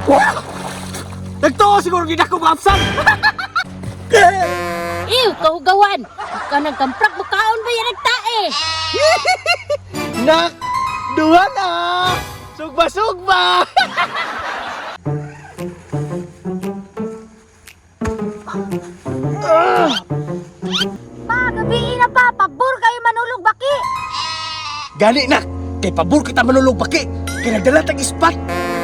Wah! Nagtuo siguro gid ako maabsan. Ew, kahugawan. Kanang kamprag makaon ba yan nagtae? Nak, duha na. Sugba sugba. Pa, gabi na pa, pabor kayo manulog baki. Gani nak, kay pabor kita manulog baki. Kay nagdala tag ispat.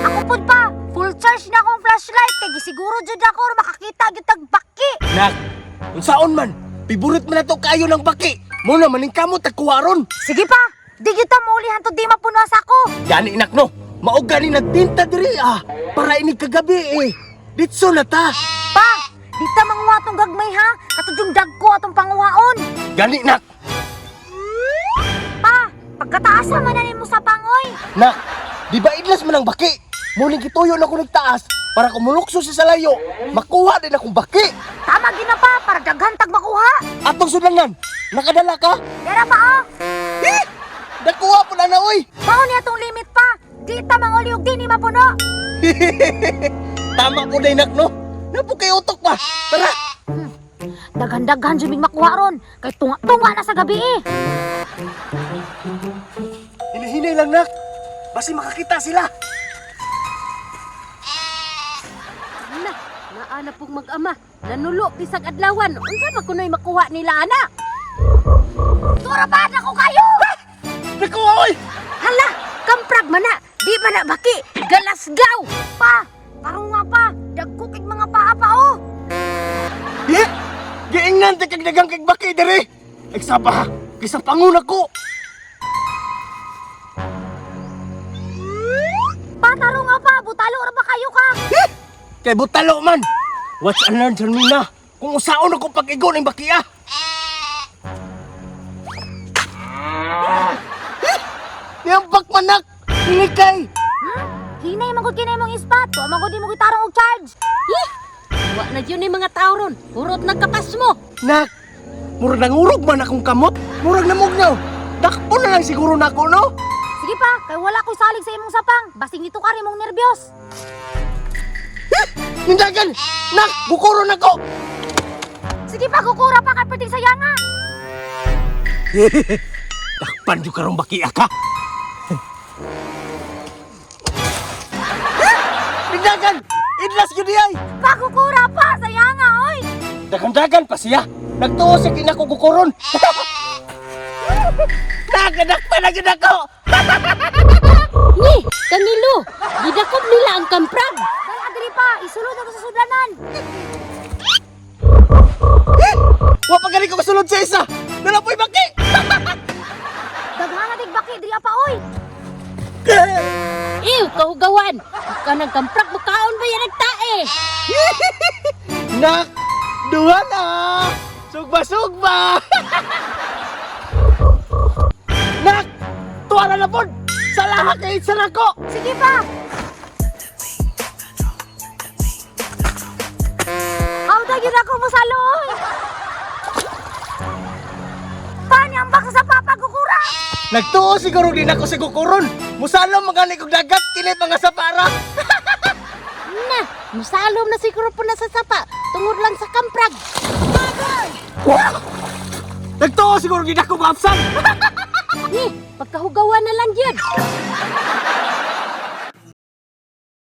Ako pud pa, full charge na akong flashlight kay gisiguro jud ako or makakita gyud tag baki. Nak, unsaon man, piburit man nato kaayo ng baki. Mo na maning kamot tag kuwaron. Sige pa, di gyud ta muulihan to di mapuno sa ako. Gani nak no, mao gani nagtinta diri ah, para ini kagabi eh. Ditso na ta. Pa, di ta manguha tong gagmay ha, katudyong dagko atong panguhaon. Gani nak, Pa, pagkataasa man na nimo sa pangoy. nak, di ba idlas man ang baki? Muning gituyo na ko nagtaas para kumulukso si salayo, makuha din akong baki. Tama gina pa para daghan tag makuha. Atong sudlanan, nakadala ka? Dara pa oh. Eh! Nakuha po na na, oy! Mao ni atong limit pa. Di ta manguli og di ni mapuno. Tama po na inak, no? Napo kay utok pa! Tara! Daghan-daghan jud mig makuha ron kay tunga-tunga na sa gabi eh. Hinihinay lang, nak! Basi makakita sila! Na, naa na pong mag-ama. Nanulo bisag adlawan. Unsa ba kunoy makuha nila ana? Tura pa na ko kayo. Nakuha, oy! Hala, kamprag man na. Di ba na baki? Galasgaw. Pa, karunga pa, dagko kig mga paa pa oh. Eh! Giingnan ti kag dagang kag baki diri! Igsaba, kaysa panguna ko! Pa, tarunga pa, butalo ra ba kayo ka? Eh! Kay butalo man! What's unlearned sa mina? Kung usaon ako pag-igo ng baki, ah! Eh! Niyambak manak! Hinikay! Hmm? Hinay man gud kinay mong ispat, wa man gud imo gitarong og charge. Hi! Wa na yun ni mga tao ron. Hurot nagkapas mo. Nak, murag nangurog man akong kamot. Murag namugnaw. Dakpo na lang siguro nako, no? Sige pa, kay wala ko'y salig sa imong sapang. Basing nito ka rin mong nervyos. Nindagan! Nak, bukuro nako! Sige pa, kukura pa kay perting sayanga. Dakpan jud karong bakia ka. Nindagan! Idlas gyud ay! Pa, kukura pa, sayanga oy. Dagan-dagan pa siya. Nagtuo sa kinako kukuron. Nak, dakpan na gyud ako. Ni, Danilo, gidakop nila ang kamprag. Dali adri pa, isulod ako sa sudlanan. Wa pa gani ko kasulod sa isa. Nalapoy baki. Daghan na baki diri pa oy. Ew, kahugawan. Kanang kamprag makaon ba yan nagtae? Nak, duha na. Sugba sugba. Nak, tuwa na pod. Salaha kay isa nako. Sige pa. Hawda gyud ako mo sa looy. Paano ang baka sa papa kukura? Nagtuo siguro din ako sa kukuron. Musalom mga kog dagat kini mga sapara. Na, musalom na siguro po na sa sapa. Tungod lang sa kamprag. Wah! Nagtuo siguro din ako maabsan. Ni, pagkahugawan na lang yun.